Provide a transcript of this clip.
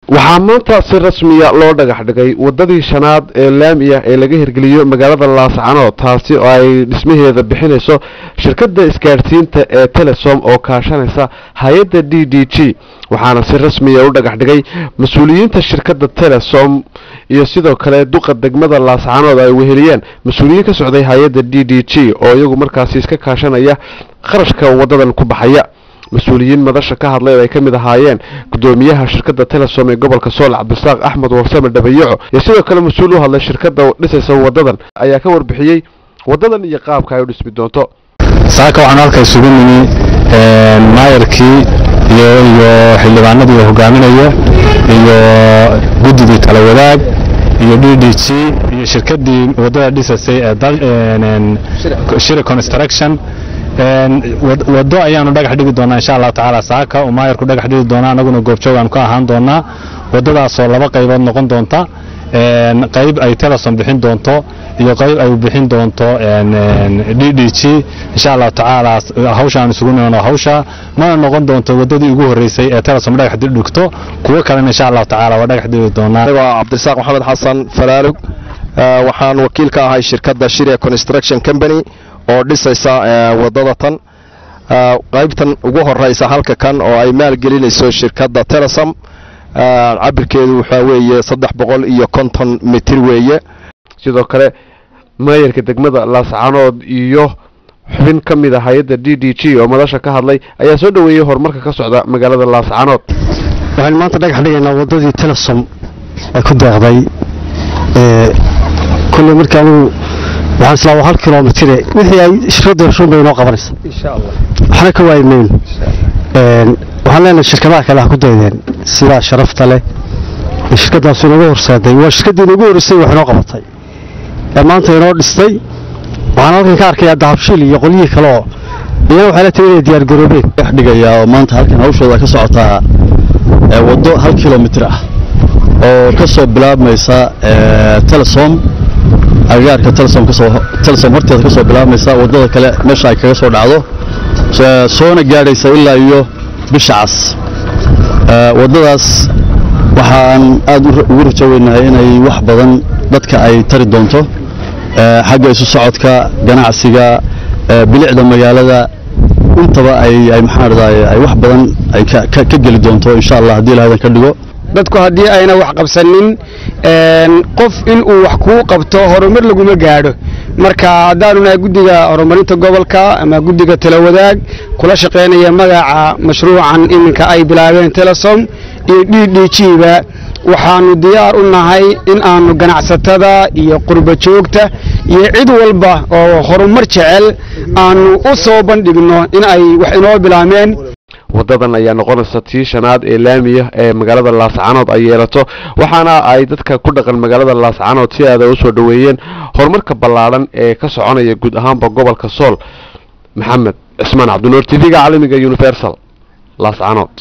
Waxaa maanta si rasmiya loo dhagax dhigay wadadii shanaad ee laamiya ee laga hirgeliyo magaalada Laascanood, taasi oo ay dhismaheeda bixinayso shirkadda isgaadhsiinta ee Telesom oo kaashanaysa hay-adda DDG. Waxaana si rasmiya u dhagax dhigay mas-uuliyiinta shirkadda Telesom iyo sidoo kale duqa degmada Laascanood ay weheliyeen mas-uuliyiin ka socday hay-adda DDG oo iyagu markaasi iska kaashanaya qarashka wadadan ku baxaya. Mas-uuliyiin madasha ka hadlay oo ay ka mid ahaayeen gudoomiyaha shirkadda Telesom ee gobolka Sool, Cabdisaaq Axmed Warsame Dhabayaco, iyo sidoo kale mas-uul u hadlay shirkadda dhisaysa wadadan ayaa ka warbixiyey wadadan iyo qaabka ay u dhismi doonto. Saaka waxaan halka isugu nimi maayarkii iyo xildhibaanadii uu hogaaminayo iyo guddidii tala wadaag iyo DDG iyo shirkaddii waddada dhisaysay ee Shire Construction. Waddo ayaanu dhagax dhigi doonaa, insha Allahu tacaala, saaka oo maayarku dhagax dhigi doonaa, anaguna goobjoog aanu ka ahaan doonaa. Waddadaasoo laba qaybood noqon doonta, qayb ay Telesom bixin doonto iyo qayb ay bixin doonto DDG, insha Allahu tacaala. Hawshaan isugu nimano hawsha mana noqon doonto waddadii ugu horreysay ee Telesom dhagax dhigto, kuwo kalena, insha Allahu tacaala, waa dhagax dhigi doonaa. Waa Cabdirasaaq Maxamed Xasan Falaalug, waxaan wakiil ka ahay shirkadda Shire Construction Company oo dhisaysa waddada tan. Qaybtan ugu horeysa halka kan oo ay maalgelinayso shirkadda Telesom, cabirkeedu waxaa weeye 350 mitir weeye. Sidoo kale maayarka degmada Laascanood iyo xubin ka mid a hay-adda DDG oo madasha ka hadlay ayaa soo dhoweeyey horumarka ka socda magaalada Laascanood. Waxaynu maanta dhagax dhigaynaa waddadii Telesom ay ku deeqday. Kulley marka anugu waxaan islaa waa 1 kilomitire, wixii ay shirkadda heshuun bay inoo qabanaysa, waxna ka waayi mayno. Waxaan leenahay shirkadaha kale ha ku daydeen sidaa sharafta leh ee shirkaddaas inoogu horseeday. Waa shirkaddii inoogu horreysay wax inoo qabatay ee maanta inoo dhistay. Waxaan halkan ka arkayaa Dahabshiil iyo qolyihii kale oo iyana waxay la tahay inay diyaar garoobeen. Dhex dhigayaa oo maanta halkan hawshooda ka socotaa waddo 1 kilomitir ah oo ka soo bilaabmaysa Telesom, agagaarka Telesom, kasoo Telesom horteeda ka soo bilaabmaysa, waddada kale meesha ay kaga soo dhacdo, soona gaadhaysa ilaa iyo Bisha Cas. Waddadaas waxaan aad ugu rajo weynahay inay wax badan dadka ay tari doonto, xagga isu socodka, ganacsiga, bilicda magaalada, intaba ay maxaan raday ay wax badan ay ka geli doonto, insha Allah, haddii Ilaahay ka dhigo. Dadku haddii ayna wax qabsanin, qof in uu wax kuu qabto horumar laguma gaadho. Marka haddaanu nahay guddiga horumarinta gobolka ama guddiga talawadaag kula shaqaynaya magaca mashruucan iminka ay bilaabeen Telesom iyo DDG ba, waxaanu diyaar u nahay in aanu ganacsatada iyo qurba joogta iyo cid walba oo horumar jecel aanu u soo bandhigno in ay wax inoo bilaameen. Wadadan ayaa noqonaysa tii shanaad ee laamiya ee magaalada Laascanood ay yeelato, waxaana ay dadka ku dhaqan magaalada Laascanood si aada u soo dhoweeyeen horumarka ballaadhan ee ka soconaya guud ahaanba gobolka Sool. Maxamed Cismaan Cabdinuur, TV-ga caalamiga Universal, Laascanood.